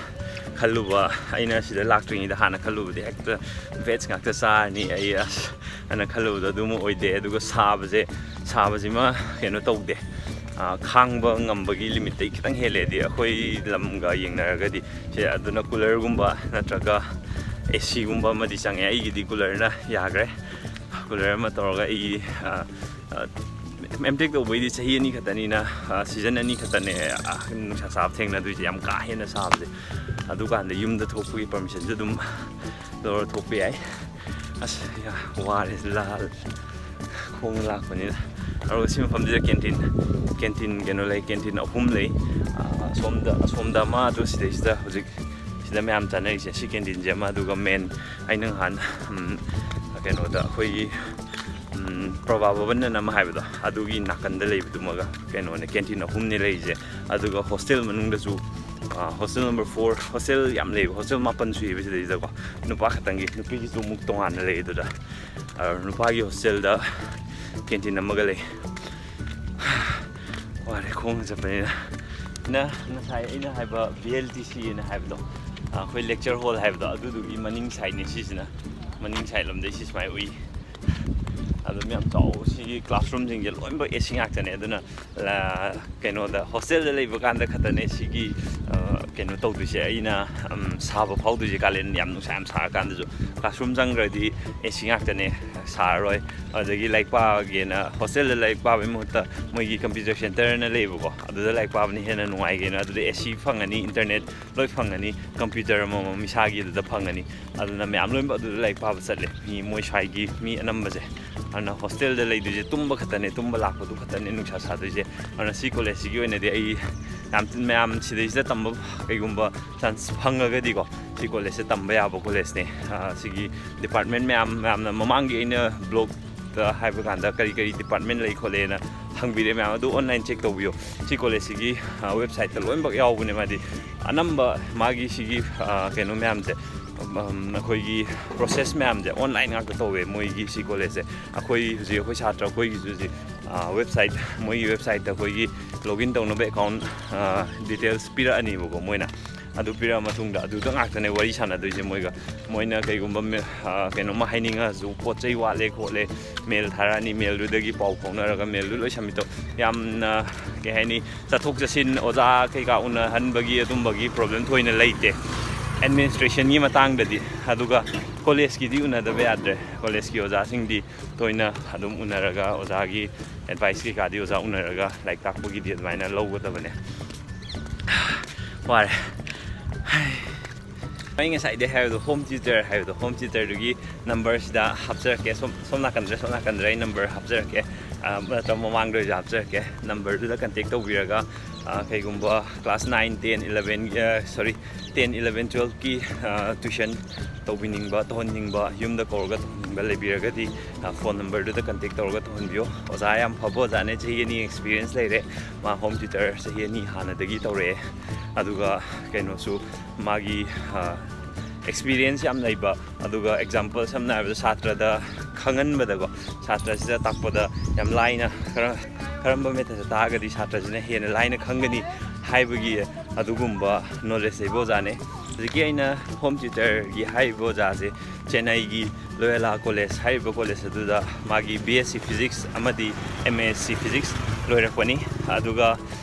ꯈꯜꯂꯨꯕ, ꯑꯩꯅ ꯁꯤꯗ ꯂꯥꯛꯇ꯭ꯔꯤꯉꯩꯗ ꯍꯥꯟꯅ ꯈꯜꯂꯨꯕꯗꯤ ꯍꯦꯛꯇ ꯚꯦꯖ ꯉꯥꯛꯇ ꯆꯥꯔꯅꯤ ꯑꯩ ꯑꯁ ꯑꯅ ꯈꯜꯂꯨꯕꯗꯣ ꯑꯗꯨꯃ ꯑꯣꯏꯗꯦ꯫ ꯑꯗꯨꯒ ꯁꯥꯕꯁꯦ, ꯁꯥꯕꯁꯤꯃ ꯀꯩꯅꯣ ꯇꯧꯗꯦ, ꯑ, ꯈꯥꯡꯕ ꯉꯝꯕꯒꯤ ꯂꯤꯃꯤꯠꯇꯩ ꯈꯤꯇꯪ ꯍꯦꯜꯂꯦꯗꯤ ꯑꯩꯈꯣꯏ ꯂꯝꯒ ꯌꯦꯡꯅꯔꯒꯗꯤ꯫ ꯁꯦ, ꯑꯗꯨꯅ ꯀꯨꯂꯔꯒꯨꯝꯕ ꯅꯠꯇ꯭ꯔꯒ ꯑꯦ ꯁꯤꯒꯨꯝꯕ ꯑꯃꯗꯤ ꯆꯪꯉꯦ꯫ ꯑꯩꯒꯤꯗꯤ ꯀꯨꯂꯔꯅ ꯌꯥꯈ꯭ꯔꯦ꯫ ꯀꯨꯂꯔ ꯑꯃ ꯇꯧꯔꯒ ꯑꯩ, ꯑ, ꯑ, ꯑꯦꯝꯇꯦꯛ ꯇꯧꯕꯩꯗꯤ ꯆꯍꯤ ꯑꯅꯤ ꯈꯛꯇꯅꯤꯅ, ꯑ, ꯁꯤꯖꯟ ꯑꯅꯤ ꯈꯛꯇꯅꯦ, ꯑ, ꯅꯨꯡꯁꯥ ꯁꯥꯕ ꯊꯦꯡꯅꯗꯣꯏꯁꯦ, ꯌꯥꯝ ꯀꯥ ꯍꯦꯟꯅ ꯁꯥꯕꯁꯦ꯫ ꯑꯗꯨꯀꯥꯟꯗ ꯌꯨꯝꯗ ꯊꯣꯛꯄꯒꯤ ꯄꯔꯃꯤꯁꯟꯁꯨ ꯑꯗꯨꯝ ꯂꯧꯔ ꯊꯣꯛꯄ ꯌꯥꯏ꯫ ꯑꯁ, ꯌꯥ, ꯋꯥꯔꯦ, ꯂꯥ-, ꯈꯣꯡꯅ ꯂꯥꯛꯄꯅꯤꯅ꯫ ꯑꯗꯨꯒ ꯁꯤ ꯃꯐꯝꯁꯤꯗ ꯀꯦꯟꯇꯤꯟ, ꯀꯦꯟꯇꯤꯟ ꯀꯩꯅꯣ ꯂꯩ, ꯀꯦꯟꯇꯤꯟ ꯑꯍꯨꯝ ꯂꯩ꯫ ꯑ, ꯑꯁꯣꯝꯗ, ꯑꯁꯣꯝꯗ ꯑꯃ, ꯑꯗꯨ ꯁꯤꯗꯩꯁꯤꯗ ꯍꯧꯖꯤꯛ ꯁꯤꯗ ꯃꯌꯥꯝ ꯆꯥꯅꯔꯤꯁꯦ ꯁꯤ ꯀꯦꯟꯇꯤꯟꯁꯦ ꯑꯃ, ꯑꯗꯨꯒ ꯃꯦꯟ ꯑꯩꯅ ꯅꯍꯥꯟ, ꯎꯝ, ꯀꯩꯅꯣꯗ ꯑꯩꯈꯣꯏꯒꯤ, ꯎꯝ, ꯄ꯭ꯔꯚꯥ ꯚꯕꯟ ꯑꯅ ꯑꯃ ꯍꯥꯏꯕꯗꯣ, ꯑꯗꯨꯒꯤ ꯅꯥꯀꯟꯗ ꯂꯩꯕꯗꯨꯃꯒ ꯀꯩꯅꯣꯅꯦ, ꯀꯦꯟꯇꯤꯟ ꯑꯍꯨꯝꯅꯦ ꯂꯩꯔꯤꯁꯦ꯫ ꯑꯗꯨꯒ ꯍꯣꯁꯇꯦꯜ ꯃꯅꯨꯡꯗꯁꯨ, ꯑ, ꯍꯣꯁꯇꯦꯜ ꯅꯝꯕꯔ ꯐꯣꯔ, ꯍꯣꯁꯇꯦꯜ ꯌꯥꯝ ꯂꯩꯕ, ꯍꯣꯁꯇꯦꯜ ꯃꯥꯄꯟ ꯁꯨꯏꯕ ꯁꯤꯗꯩꯁꯤꯗꯀꯣ꯫ ꯅꯨꯄꯥ ꯈꯛꯇꯪꯒꯤ, ꯅꯨꯄꯤꯒꯤꯁꯨ ꯑꯃꯨꯛ ꯇꯣꯉꯥꯟꯅ ꯂꯩ ꯑꯗꯨꯗ꯫ ꯑ, ꯅꯨꯄꯥꯒꯤ ꯍꯣꯁꯇꯦꯜꯗ ꯀꯦꯟꯇꯤꯟ ꯑꯃꯒ ꯂꯩ꯫ ꯋꯥꯔꯦ ꯈꯣꯡꯅ ꯆꯠꯄꯅꯤꯅ꯫ ꯅ-, ꯉꯁꯥꯏ ꯑꯩꯅ ꯍꯥꯏꯕ ꯚꯤ ꯑꯦꯜ ꯇꯤ ꯁꯤ ꯑꯅ ꯍꯥꯏꯕꯗꯣ, ꯑꯩꯈꯣꯏ ꯂꯦꯛꯆꯔ ꯍꯣꯜ ꯍꯥꯏꯕꯗꯣ, ꯑꯗꯨꯗꯨꯒꯤ ꯃꯅꯤꯡ ꯁꯥꯏꯠꯅꯦ ꯁꯤꯁꯤꯅ꯫ ꯃꯅꯤꯡ ꯁꯥꯏꯠ ꯂꯣꯝꯗꯩ ꯁꯤ ꯁꯨꯃꯥꯏꯅ ꯎꯏ꯫ ꯑꯗꯨꯝ ꯌꯥꯝ ꯆꯥꯎꯕ ꯁꯤꯒꯤ ꯀ꯭ꯂꯥꯁꯔꯨꯝꯁꯤꯡꯁꯦ ꯂꯣꯏꯅꯃꯛ ꯑꯦ ꯁꯤ ꯉꯥꯛꯇꯅꯦ꯫ ꯑꯗꯨꯅ, ꯑ, ꯀꯩꯅꯣꯗ ꯍꯣꯁꯇꯦꯜꯗ ꯂꯩꯕ ꯀꯥꯟꯗ ꯈꯛꯇꯅꯦ ꯁꯤꯒꯤ, ꯑ, ꯀꯩꯅꯣ ꯇꯧꯗꯣꯏꯁꯦ꯫ ꯑꯩꯅ, ꯎꯝ, ꯁꯥꯕ ꯐꯥꯎꯗꯣꯏꯁꯦ ꯀꯥꯂꯦꯟ ꯌꯥꯝ ꯅꯨꯡꯁꯥ ꯌꯥꯝ ꯁꯥꯔꯀꯥꯟꯗꯁꯨ꯫ ꯀ꯭ꯂꯥꯁꯔꯨꯝ ꯆꯪꯈ꯭ꯔꯗꯤ ꯑꯦ ꯁꯤ ꯉꯥꯛꯇꯅꯦ, ꯁꯥꯔꯔꯣꯏ꯫ ꯑꯗꯒꯤ ꯂꯥꯏꯔꯤꯛ ꯄꯥꯒꯦꯅ ꯍꯣꯁꯇꯦꯜꯗ ꯂꯥꯏꯔꯤꯛ ꯄꯥꯕꯒꯤ ꯃꯍꯨꯠꯇ ꯃꯣꯏꯒꯤ ꯀꯝꯄ꯭ꯌꯨꯇꯔ ꯁꯦꯟꯇꯔꯅ ꯂꯩꯌꯦꯕꯀꯣ, ꯑꯗꯨꯗ ꯂꯥꯏꯔꯤꯛ ꯄꯥꯕꯅ ꯍꯦꯟꯅ ꯅꯨꯡꯉꯥꯏꯒꯦꯅ꯫ ꯑꯗꯨꯗ ꯑꯦ ꯁꯤ ꯐꯪꯉꯅꯤ, ꯏꯟꯇꯔꯅꯦꯠ ꯂꯣꯏ ꯐꯪꯉꯅꯤ, ꯀꯝꯄ꯭ꯌꯨꯇꯔ ꯑꯃꯃꯝ ꯏꯁꯥꯒꯤ ꯑꯗꯨꯗ ꯐꯪꯉꯅꯤ꯫ ꯑꯗꯨꯅ ꯃꯌꯥꯝ ꯂꯣꯏꯅꯃꯛ ꯑꯗꯨꯗ ꯂꯥꯏꯔꯤꯛ ꯄꯥꯕ ꯆꯠꯂꯦ, ꯃꯤ ꯃꯣꯏ ꯁ꯭ꯋꯥꯏꯒꯤ ꯃꯤ ꯑꯅꯝꯕꯁꯦ꯫ ꯑꯗꯨꯅ ꯍꯣꯁꯇꯦꯜꯗ ꯂꯩꯗꯣꯏꯁꯦ ꯇꯨꯝꯕ ꯈꯛꯇꯅꯦ, ꯇꯨꯝꯕ ꯂꯥꯛꯄꯗꯨ ꯈꯛꯇꯅꯦ ꯅꯨꯡꯁꯥ ꯁꯥꯗꯣꯏꯁꯦ꯫ ꯑꯗꯨꯅ ꯁꯤ ꯀꯣꯂꯦꯖꯁꯤꯒꯤ ꯑꯣꯏꯅꯗꯤ ꯑꯩ ꯌꯥꯝ ꯊꯤꯅ, ꯃꯌꯥꯝ ꯁꯤꯗꯩꯁꯤꯗ ꯇꯝꯕ ꯀꯩꯒꯨꯝꯕ ꯆꯥꯟꯁ ꯐꯪꯉꯒꯗꯤꯀꯣ, ꯁꯤ ꯀꯣꯂꯦꯖꯁꯦ ꯇꯝꯕ ꯌꯥꯕ ꯀꯣꯂꯦꯖꯅꯦ꯫ ꯑ, ꯁꯤꯒꯤ ꯗꯤꯄꯥꯔꯠꯃꯦꯟ ꯃꯌꯥꯝ, ꯃꯌꯥꯝꯅ ꯃꯃꯥꯡꯒꯤ ꯑꯩꯅ ꯕ꯭ꯂꯣꯛꯇ ꯍꯥꯏꯕ ꯀꯥꯟꯗ ꯀꯔꯤ ꯀꯔꯤ ꯗꯤꯄꯥꯔꯠꯃꯦꯟ ꯂꯩ ꯈꯣꯠꯂꯦꯅ ꯍꯪꯕꯤꯔꯦ ꯃꯌꯥꯝ ꯑꯗꯨ online check ꯇꯧꯕꯤꯌꯣ꯫ ꯁꯤ ꯀꯣꯂꯦꯖꯁꯤꯒꯤ website ꯇ ꯂꯣꯏꯅꯃꯛ ꯌꯥꯎꯕꯅꯦ꯫ ꯃꯥꯗꯤ ꯑꯅꯝꯕ ꯃꯥꯒꯤ ꯁꯤꯒꯤ ꯀꯩꯅꯣ ꯃꯌꯥꯝꯁꯦ, ꯑꯩꯈꯣꯏꯒꯤ process ꯃꯌꯥꯝꯁꯦ online ꯉꯥꯛꯇ ꯇꯧꯋꯦ ꯃꯣꯏꯒꯤ ꯁꯤ ꯀꯣꯂꯦꯖꯁꯦ꯫ ꯑꯩꯈꯣꯏ ꯍꯧꯖꯤꯛ ꯑꯩꯈꯣꯏ ꯁꯥꯇ꯭ꯔ ꯑꯩꯈꯣꯏꯒꯤꯁꯨ ꯍꯧꯖꯤꯛ website, ꯃꯣꯏꯒꯤ website ꯇ ꯑꯩꯈꯣꯏꯒꯤ login ꯇꯧꯅꯕ account details ꯄꯤꯔꯛꯑꯅꯤꯕꯀꯣ ꯃꯣꯏꯅ꯫ ꯑꯗꯨ ꯄꯤꯔꯛꯑ ꯃꯇꯨꯡꯗ ꯑꯗꯨꯗ ꯉꯥꯛꯇꯅꯦ ꯋꯥꯔꯤ ꯁꯥꯟꯅꯗꯣꯏꯁꯦ ꯃꯣꯏꯒ꯫ ꯃꯣꯏꯅ ꯀꯩꯒꯨꯝꯕ ꯀꯩꯅꯣꯝꯃ ꯍꯥꯏꯅꯤꯡꯉꯁꯨ, ꯄꯣꯠ ꯆꯩ ꯋꯥꯠꯂꯦ ꯈꯣꯠꯂꯦ, mail ꯊꯥꯔꯛꯑꯅꯤ꯫ Mail ꯗꯨꯗꯒꯤ ꯄꯥꯎ ꯐꯥꯎꯅꯔꯒ mail ꯗꯨ ꯂꯣꯏ submit ꯇꯧ꯫ ꯌꯥꯝꯅ ꯀꯩ ꯍꯥꯏꯅꯤ, ꯆꯠꯊꯣꯛ ꯆꯠꯁꯤꯟ, ꯑꯣꯖꯥ ꯀꯩꯀꯥ ꯎꯅꯍꯟꯕꯒꯤ ꯑꯗꯨꯝꯕꯒꯤ problem ꯊꯣꯏꯅ ꯂꯩꯇꯦ administration ꯒꯤ ꯃꯇꯥꯡꯗꯗꯤ꯫ ꯑꯗꯨꯒ college ꯀꯤꯗꯤ ꯎꯅꯗꯕ ꯌꯥꯗ꯭ꯔꯦ꯫ College ꯀꯤ ꯑꯣꯖꯥꯁꯤꯡꯗꯤ ꯇꯣꯏꯅ ꯑꯗꯨꯝ ꯎꯅꯔꯒ ꯑꯣꯖꯥꯒꯤ advice ꯀꯩꯀꯥꯗꯤ ꯑꯣꯖꯥ ꯎꯅꯔꯒ ꯂꯥꯏꯔꯤꯛ ꯇꯥꯛꯄꯒꯤꯗꯤ ꯑꯗꯨꯃꯥꯏꯅ ꯂꯧꯒꯗꯕꯅꯦ꯫ ꯋꯥꯔꯦ꯫ ꯑꯩ ꯉꯁꯥꯏꯗꯩ ꯍꯥꯏꯕꯗꯣ, home tutor ꯍꯥꯏꯕꯗꯣ, home tutor ꯗꯨꯒꯤ number ꯁꯤꯗ ꯍꯥꯞꯆꯔꯛꯀꯦ꯫ ꯁꯣꯝ, ꯁꯣꯝ ꯅꯥꯀꯟꯗ, ꯁꯣꯝ ꯅꯥꯀꯟꯗ ꯑꯩ number ꯍꯥꯞꯆꯔꯛꯀꯦ꯫ ꯅꯠꯇ꯭ꯔꯒ ꯃꯃꯥꯡꯗ ꯑꯣꯏꯁꯨ ꯍꯥꯞꯆꯔꯛꯀꯦ꯫ Number ꯗꯨꯗ contact ꯇꯧꯕꯤꯔꯒ ꯀꯩꯒꯨꯝꯕ class nine, ten, eleven, sorry, ten, eleven, twelve ꯀꯤ tuition ꯇꯧꯕꯤꯅꯤꯡꯕ, ꯇꯧꯍꯟꯅꯤꯡꯕ, ꯌꯨꯝꯗ ꯀꯧꯔꯒ ꯇꯧꯍꯟꯅꯤꯡꯕ ꯂꯩꯕꯤꯔꯒꯗꯤ phone number ꯗꯨꯗ contact ꯇꯧꯔꯒ ꯇꯧꯍꯟꯕꯤꯌꯣ꯫ ꯑꯣꯖꯥ ꯌꯥꯝ ꯐꯕ ꯑꯣꯖꯥꯅꯦ, ꯆꯍꯤ ꯑꯅꯤ experience ꯂꯩꯔꯦ꯫ ꯃꯥ home tutor ꯆꯍꯤ ꯑꯅꯤ ꯍꯥꯟꯅꯗꯒꯤ ꯇꯧꯔꯛꯑꯦ꯫ ꯑꯗꯨꯒ ꯀꯩꯅꯣꯁꯨ ꯃꯥꯒꯤ experience ꯌꯥꯝ ꯂꯩꯕ, ꯑꯗꯨꯒ example ꯁꯝꯅ ꯍꯥꯏꯔꯕꯗ ꯁꯥꯇ꯭ꯔꯗ ꯈꯪꯍꯟꯕꯗꯀꯣ, ꯁꯥꯇ꯭ꯔꯁꯤꯗ ꯇꯥꯛꯄꯗ ꯌꯥꯝ ꯂꯥꯏꯅ, ꯈꯔ, ꯀꯔꯝꯕ method ꯇ ꯇꯥꯛꯑꯒꯗꯤ ꯁꯥꯇ꯭ꯔꯁꯤꯅ ꯍꯦꯟꯅ ꯂꯥꯏꯅ ꯈꯪꯒꯅꯤ ꯍꯥꯏꯕꯒꯤ ꯑꯗꯨꯒꯨꯝꯕ knowledge ꯂꯩꯕ ꯑꯣꯖꯥꯅꯦ꯫ ꯍꯧꯖꯤꯛꯀꯤ ꯑꯩꯅ home tutor ꯒꯤ ꯍꯥꯏꯔꯤꯕ ꯑꯣꯖꯥꯁꯦ ꯆꯦꯟꯅꯥꯏꯒꯤ Loyola College ꯍꯥꯏꯔꯤꯕ college ꯑꯗꯨꯗ ꯃꯥꯒꯤ BSc Physics ꯑꯃꯗꯤ MSc Physics ꯂꯣꯏꯔꯛꯄꯅꯤ꯫ ꯑꯗꯨꯒ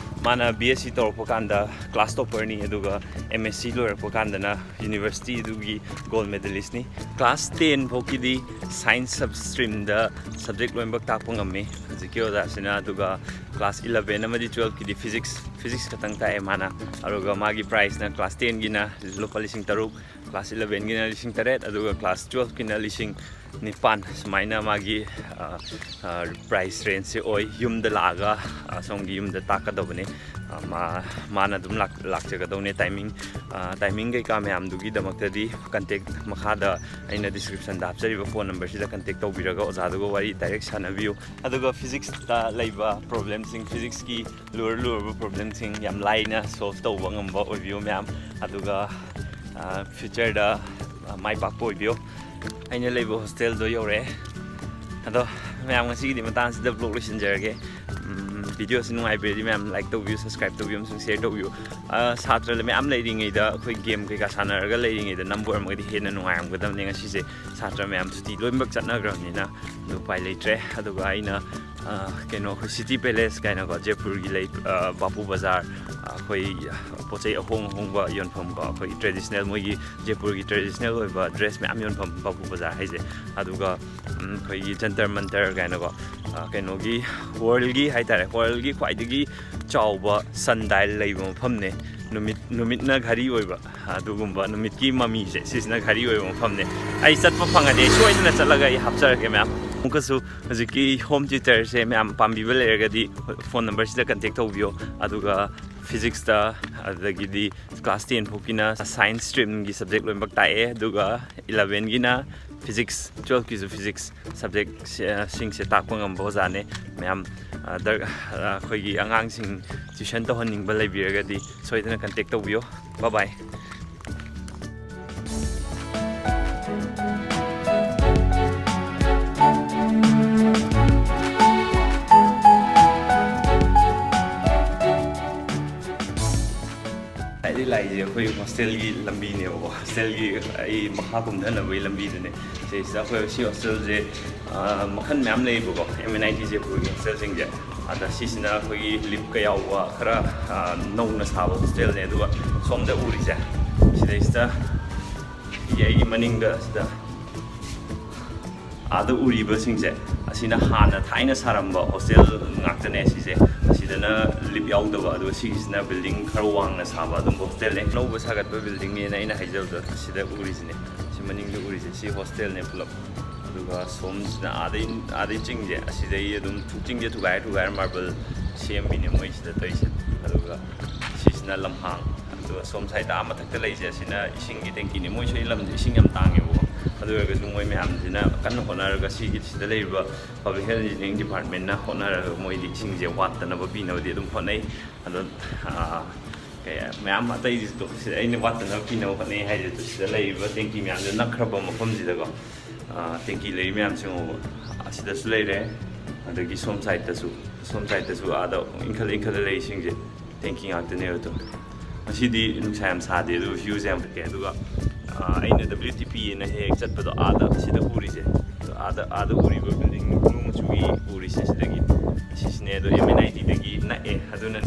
ꯃꯥꯅ BSc ꯇꯧꯔꯛꯄ ꯀꯥꯟꯗ class topper ꯅꯤ, ꯑꯗꯨꯒ MSc ꯂꯣꯏꯔꯛꯄ ꯀꯥꯟꯗꯅ university ꯗꯨꯒꯤ gold medalist ꯅꯤ꯫ Class ten ꯐꯥꯎꯒꯤꯗꯤ science sub stream ꯗ subject ꯂꯣꯏꯅꯃꯛ ꯇꯥꯛꯄ ꯉꯝꯃꯤ ꯍꯧꯖꯤꯛꯀꯤ ꯑꯣꯖꯥꯁꯤꯅ꯫ ꯑꯗꯨꯒ class eleven ꯑꯃꯗꯤ twelve ꯀꯤꯗꯤ physics, physics ꯈꯛꯇꯪ ꯇꯥꯛꯑꯦ ꯃꯥꯅ꯫ ꯑꯗꯨꯒ ꯃꯥꯒꯤ prize ꯅ class ten ꯒꯤꯅ ꯂꯨꯄꯥ ꯂꯤꯁꯤꯡ ꯇꯔꯨꯛ, class eleven ꯒꯤꯅ ꯂꯤꯁꯤꯡ ꯇꯔꯦꯠ, ꯑꯗꯨꯒ class twelve ꯀꯤꯅ ꯂꯤꯁꯤꯡ ꯅꯤꯄꯥꯟ ꯁꯨꯃꯥꯏꯅ ꯃꯥꯒꯤ ꯄ꯭ꯔꯥꯏꯁ ꯔꯦꯟꯖꯁꯦ ꯑꯣꯏ꯫ ꯌꯨꯝꯗ ꯂꯥꯛꯑꯒ ꯑꯁꯣꯝꯒꯤ ꯌꯨꯝꯗ ꯇꯥꯛꯀꯗꯕꯅꯤ꯫ ꯃꯥ ꯃꯥꯅ ꯑꯗꯨꯝ ꯂꯥꯛꯆꯒꯗꯧꯅꯦ꯫ ꯇꯥꯏꯃꯤꯡ ꯇꯥꯏꯃꯤꯡ ꯀꯩꯀꯥ ꯃꯌꯥꯝꯗꯨꯒꯤꯗꯃꯛꯇꯗꯤ ꯀꯟꯇꯦꯛ ꯃꯈꯥꯗ ꯑꯩꯅ ꯗꯤꯁꯀ꯭ꯔꯤꯞꯁꯟꯗ ꯍꯥꯞꯆꯔꯤꯕ ꯐꯣꯟ ꯅꯝꯕꯔꯁꯤꯗ ꯀꯟꯇꯦꯛ ꯇꯧꯕꯤꯔꯒ ꯑꯣꯖꯥꯗꯨꯒ ꯋꯥꯔꯤ ꯗꯥꯏꯔꯦꯛ ꯁꯥꯟꯅꯕꯤꯌꯨ꯫ ꯑꯗꯨꯒ ꯐꯤꯖꯤꯛꯁꯇ ꯂꯩꯕ ꯄ꯭ꯔꯣꯕ꯭ꯂꯦꯝꯁꯤꯡ, ꯐꯤꯖꯤꯛꯁꯀꯤ ꯂꯨꯔ ꯂꯨꯔꯕ ꯄ꯭ꯔꯣꯕ꯭ꯂꯦꯝꯁꯤꯡ ꯌꯥꯝ ꯂꯥꯏꯅ ꯁꯣꯜꯕ ꯇꯧꯕ ꯉꯝꯕ ꯑꯣꯏꯕꯤꯌꯨ ꯃꯌꯥꯝ꯫ ꯑꯗꯨꯒ ꯐ꯭ꯌꯨꯆꯔꯗ ꯃꯥꯏ ꯄꯥꯛꯄ ꯑꯣꯏꯕꯤꯌꯨ꯫ ꯑꯩꯅ ꯂꯩꯕ ꯍꯣꯁꯇꯦꯜꯗꯣ ꯌꯧꯔꯛꯑꯦ꯫ ꯑꯗꯣ ꯃꯌꯥꯝ, ꯉꯁꯤꯒꯤꯗꯤ ꯃꯇꯥꯡꯁꯤꯗ ꯕ꯭ꯂꯣꯒ ꯂꯣꯏꯁꯤꯟꯖꯔꯒꯦ꯫ ꯚꯤꯗꯤꯑꯣꯁꯤ ꯅꯨꯡꯉꯥꯏꯕꯤꯔꯗꯤ ꯃꯌꯥꯝ ꯂꯥꯏꯛ ꯇꯧꯕꯤꯌꯨ, ꯁꯕꯁꯀ꯭ꯔꯥꯏꯕ ꯇꯧꯕꯤꯌꯨ ꯑꯃꯁꯨꯡ ꯁꯤꯌꯔ ꯇꯧꯕꯤꯌꯨ꯫ ꯁꯥꯇ꯭ꯔ ꯃꯌꯥꯝ ꯂꯩꯔꯤꯉꯩꯗ ꯑꯩꯈꯣꯏ ꯒꯦꯝ ꯀꯩꯀꯥ ꯁꯥꯟꯅꯔꯒ ꯂꯩꯔꯤꯉꯩꯗ ꯅꯝꯕ ꯑꯣꯏꯔꯝꯃꯒꯗꯤ ꯍꯦꯟꯅ ꯅꯨꯡꯉꯥꯏꯔꯝꯒꯗꯕꯅꯦ꯫ ꯉꯁꯤꯁꯦ ꯁꯥꯇ꯭ꯔ ꯃꯌꯥꯝ ꯁꯨꯇꯤ ꯂꯣꯏꯅꯃꯛ ꯆꯠꯅꯈ꯭ꯔꯕꯅꯤꯅ ꯑꯗꯨ ꯎꯄꯥꯏ ꯂꯩꯇ꯭ꯔꯦ꯫ ꯑꯗꯨꯒ ꯑꯩꯅ ꯀꯩꯅꯣ, ꯑꯩꯈꯣꯏ ꯁꯤꯇꯤ ꯄꯦꯂꯦꯁ ꯀꯥꯏꯅꯀꯣ, ꯖꯦꯄꯨꯔꯒꯤ ꯂꯩ, ꯕꯥꯄꯨ ꯕꯖꯥꯔ, ꯑꯩꯈꯣꯏ ꯄꯣꯠ ꯆꯩ ꯑꯍꯣꯡ ꯑꯍꯣꯡꯕ ꯌꯣꯟꯐꯝꯀꯣ, ꯑꯩꯈꯣꯏꯒꯤ ꯇ꯭ꯔꯦꯗꯤꯁꯅꯦꯜ, ꯃꯣꯏꯒꯤ ꯖꯦꯄꯨꯔꯒꯤ ꯇ꯭ꯔꯦꯗꯤꯁꯅꯦꯜ ꯑꯣꯏꯕ ꯗ꯭ꯔꯦꯁ ꯃꯌꯥꯝ ꯌꯣꯟꯐꯝ ꯕꯥꯄꯨ ꯕꯖꯥꯔ ꯍꯥꯏꯁꯦ꯫ ꯑꯗꯨꯒ ꯑꯩꯈꯣꯏꯒꯤ ꯖꯟꯇꯔ ꯃꯟꯇꯔ ꯀꯥꯏꯅꯀꯣ, ꯀꯩꯅꯣꯒꯤ, ꯋꯥꯔꯜꯒꯤ ꯍꯥꯏꯇꯥꯔꯦ, ꯋꯥꯔꯜꯒꯤ ꯈ꯭ꯋꯥꯏꯗꯒꯤ ꯆꯥꯎꯕ ꯁꯟ ꯗꯥꯏꯜ ꯂꯩꯕ ꯃꯐꯝꯅꯦ꯫ ꯅꯨꯃꯤꯠ ꯅꯨꯃꯤꯠꯅ ꯘꯔꯤ ꯑꯣꯏꯕ, ꯑꯗꯨꯒꯨꯝꯕ ꯅꯨꯃꯤꯠꯀꯤ ꯃꯃꯤꯁꯦ, ꯁꯤꯁꯤꯅ ꯘꯔꯤ ꯑꯣꯏꯕ ꯃꯐꯝꯅꯦ꯫ ꯑꯩ ꯆꯠꯄ ꯐꯪꯉꯗꯤ ꯑꯩ ꯁꯣꯏꯗꯅ ꯆꯠꯂꯒ ꯑꯩ ꯍꯥꯞꯆꯔꯛꯀꯦ ꯃꯌꯥꯝ꯫ ꯑꯃꯨꯛꯀꯁꯨ ꯍꯧꯖꯤꯛꯀꯤ ꯍꯣꯝ ꯇ꯭ꯌꯨꯇꯔꯁꯦ ꯃꯌꯥꯝ ꯄꯥꯝꯕꯤꯕ ꯂꯩꯔꯒꯗꯤ ꯐꯣꯟ ꯅꯝꯕꯔꯁꯤꯗ ꯀꯟꯇꯦꯛ ꯇꯧꯕꯤꯌꯣ꯫ ꯑꯗꯨꯒ ꯐꯤꯖꯤꯛꯁꯇ, ꯑꯗꯒꯤꯗꯤ ꯀ꯭ꯂꯥꯁ ꯇꯦꯟ ꯐꯥꯎꯒꯤꯅ ꯁꯥꯏꯟꯁ ꯁ꯭ꯇ꯭ꯔꯤꯝꯒꯤ ꯁꯕꯖꯦꯛ ꯂꯣꯏꯅꯃꯛ ꯇꯥꯛꯑꯦ꯫ ꯑꯗꯨꯒ ꯏꯂꯚꯦꯟꯒꯤꯅ ꯐꯤꯖꯤꯛꯁ, ꯇꯨꯋꯦꯜꯐꯀꯤꯁꯨ ꯐꯤꯖꯤꯛꯁ ꯁꯕꯖꯦꯛꯁꯤꯡꯁꯦ ꯇꯥꯛꯄ ꯉꯝꯕ ꯑꯣꯖꯥꯅꯦ꯫ ꯃꯌꯥꯝ, ꯑꯩꯈꯣꯏꯒꯤ ꯑꯉꯥꯡꯁꯤꯡ ꯇ꯭ꯌꯨꯁꯟ ꯇꯧꯍꯟꯅꯤꯡꯕ ꯂꯩꯕꯤꯔꯒꯗꯤ ꯁꯣꯏꯗꯅ ꯀꯟꯇꯦꯛ ꯇꯧꯕꯤꯌꯣ꯫ Bye bye. ꯍꯥꯏꯗꯤ ꯂꯥꯛꯏꯁꯦ ꯑꯩꯈꯣꯏ ꯍꯣꯁꯇꯦꯜꯒꯤ ꯂꯝꯕꯤꯅꯦꯕꯀꯣ, ꯍꯣꯁꯇꯦꯜꯒꯤ ꯑꯩ ꯃꯈꯥ ꯀꯨꯝꯊꯅꯕꯒꯤ ꯂꯝꯕꯤꯗꯨꯅꯦ꯫ ꯁꯤꯁꯤꯗ ꯑꯩꯈꯣꯏ ꯁꯤ ꯍꯣꯁꯇꯦꯜꯁꯦ ꯃꯈꯜ ꯃꯌꯥꯝ ꯂꯩꯌꯦꯕꯀꯣ, ꯑꯦꯝ ꯑꯦꯟ ꯑꯥꯏ ꯇꯤ ꯖꯦꯄꯨꯔꯒꯤ ꯍꯣꯁꯇꯦꯜꯁꯤꯡꯁꯦ꯫ ꯑꯗ ꯁꯤꯁꯤꯅ ꯑꯩꯈꯣꯏꯒꯤ ꯂꯤꯞꯀ ꯌꯥꯎꯕ ꯈꯔ ꯅꯧꯅ ꯁꯥꯕ ꯍꯣꯁꯇꯦꯜꯅꯦ꯫ ꯑꯗꯨꯒ ꯁꯣꯝꯗ ꯎꯔꯤꯁꯦ, ꯁꯤꯗꯩꯁꯤꯗ ꯁꯤꯒꯤ ꯑꯩꯒꯤ ꯃꯅꯤꯡꯗ ꯁꯤꯗ ꯑꯥꯗ ꯎꯔꯤꯕꯁꯤꯡꯁꯦ, ꯑꯁꯤꯅ ꯍꯥꯟꯅ ꯊꯥꯏꯅ ꯁꯥꯔꯝꯕ ꯍꯣꯁꯇꯦꯜ ꯉꯥꯛꯇꯅꯦ ꯁꯤꯁꯦ꯫ ꯑꯁꯤꯗꯅ ꯂꯤꯞ ꯌꯥꯎꯗꯕ, ꯑꯗꯨꯒ ꯁꯤꯒꯤꯁꯤꯅ ꯕꯤꯜꯗꯤꯡ ꯈꯔ ꯋꯥꯡꯅ ꯁꯥꯕ ꯑꯗꯨꯝꯕ ꯍꯣꯁꯇꯦꯜꯅꯦ꯫ ꯑꯅꯧꯕ ꯁꯥꯒꯠꯄ ꯕꯤꯜꯗꯤꯡꯅꯦꯅ ꯑꯩꯅ ꯍꯥꯏꯖꯕꯗꯣ, ꯁꯤꯗ ꯎꯔꯤꯁꯤꯅꯦ, ꯁꯤ ꯃꯅꯤꯡꯗ ꯎꯔꯤꯁꯦ, ꯁꯤ ꯍꯣꯁꯇꯦꯜꯅꯦ ꯄꯨꯂꯞ꯫ ꯑꯗꯨꯒ ꯁꯣꯝꯁꯤꯅ ꯑꯥꯗꯩ, ꯑꯥꯗꯩ ꯆꯤꯡꯁꯦ, ꯑꯁꯤꯗꯩ ꯑꯗꯨꯝ ꯆꯤꯡꯁꯦ ꯊꯨꯒꯥꯏ ꯊꯨꯒꯥꯏꯔ ꯃꯥꯔꯕꯜ ꯁꯦꯝꯃꯤꯅꯦ ꯃꯣꯏ ꯁꯤꯗ ꯇꯧꯔꯤꯁꯦ꯫ ꯑꯗꯨꯒ ꯁꯤꯁꯤꯅ ꯂꯝꯍꯥꯡ, ꯑꯗꯨꯒ ꯁꯣꯝ ꯁꯥꯏꯗ ꯑꯥ ꯃꯊꯛꯇ ꯂꯩꯁꯦ, ꯑꯁꯤꯅ ꯏꯁꯤꯡꯒꯤ ꯇꯦꯡꯀꯤꯅꯦ꯫ ꯃꯣꯏꯁꯨ ꯑꯩ ꯂꯝꯁꯦ ꯏꯁꯤꯡ ꯌꯥꯝ ꯇꯥꯡꯉꯦꯕꯀꯣ꯫ ꯑꯗꯨ ꯑꯣꯏꯔꯒꯁꯨ ꯃꯣꯏ ꯃꯌꯥꯝꯁꯤꯅ ꯀꯟꯅ ꯍꯣꯠꯅꯔꯒ, ꯁꯤꯒꯤ ꯁꯤꯗ ꯂꯩꯔꯤꯕ Public Health Engineering Departmentꯅ ꯍꯣꯠꯅꯔꯒ ꯃꯣꯏꯗꯤ ꯏꯁꯤꯡꯁꯦ ꯋꯥꯠꯇꯅꯕ ꯄꯤꯅꯕꯗꯤ ꯑꯗꯨꯝ ꯍꯣꯠꯅꯩ꯫ ꯑꯗꯣ, ꯑꯥ, ꯀꯩ, ꯃꯌꯥꯝ ꯑꯇꯩꯁꯤꯁꯨ ꯁꯤꯗ ꯑꯩꯅ ꯋꯥꯠꯇꯅꯕ ꯄꯤꯅꯕ ꯍꯣꯠꯅꯩ ꯍꯥꯏꯁꯦ, ꯁꯤꯗ ꯂꯩꯔꯤꯕ ꯇꯦꯡꯀꯤ ꯃꯌꯥꯝꯁꯦ ꯅꯛꯈ꯭ꯔꯕ ꯃꯐꯝꯁꯤꯗꯀꯣ, ꯑꯥ, ꯇꯦꯡꯀꯤ ꯂꯩꯔꯤ ꯃꯌꯥꯝꯁꯦ ꯌꯦꯡꯉꯣꯕ꯫ ꯑꯁꯤꯗꯁꯨ ꯂꯩꯔꯦ, ꯑꯗꯒꯤ ꯁꯣꯝ ꯁꯥꯏꯗꯇꯁꯨ, ꯁꯣꯝ ꯁꯥꯏꯗꯇꯁꯨ ꯑꯥꯗ ꯏꯟꯈꯠꯂ ꯏꯟꯈꯠꯂ ꯂꯩꯔꯤꯁꯤꯡꯁꯦ ꯇꯦꯡꯀꯤ ꯉꯥꯛꯇꯅꯦꯕ꯫ ꯑꯗꯣ ꯉꯁꯤꯗꯤ ꯅꯨꯡꯁꯥ ꯌꯥꯝ ꯁꯥꯗꯦ, ꯑꯗꯨꯒ viewꯁꯦ ꯌꯥꯝ ꯐꯠꯇꯦ꯫ ꯑꯗꯨꯒ, ꯑꯥ, ꯑꯩꯅ W T P ꯅ ꯍꯦꯛ ꯍꯦꯛ ꯆꯠꯄꯗꯣ, ꯑꯥꯗ, ꯁꯤꯗ ꯎꯔꯤꯁꯦ, ꯑꯗꯣ ꯑꯥꯗ, ꯑꯥꯗ ꯎꯔꯤꯕ building blue ꯃꯆꯨꯒꯤ ꯎꯔꯤꯁꯦ, ꯁꯤꯗꯒꯤ, ꯁꯤꯁꯤꯅꯦ꯫ ꯑꯗꯣ M N I Tꯗꯒꯤ ꯅꯛꯑꯦ, ꯑꯗꯨꯅ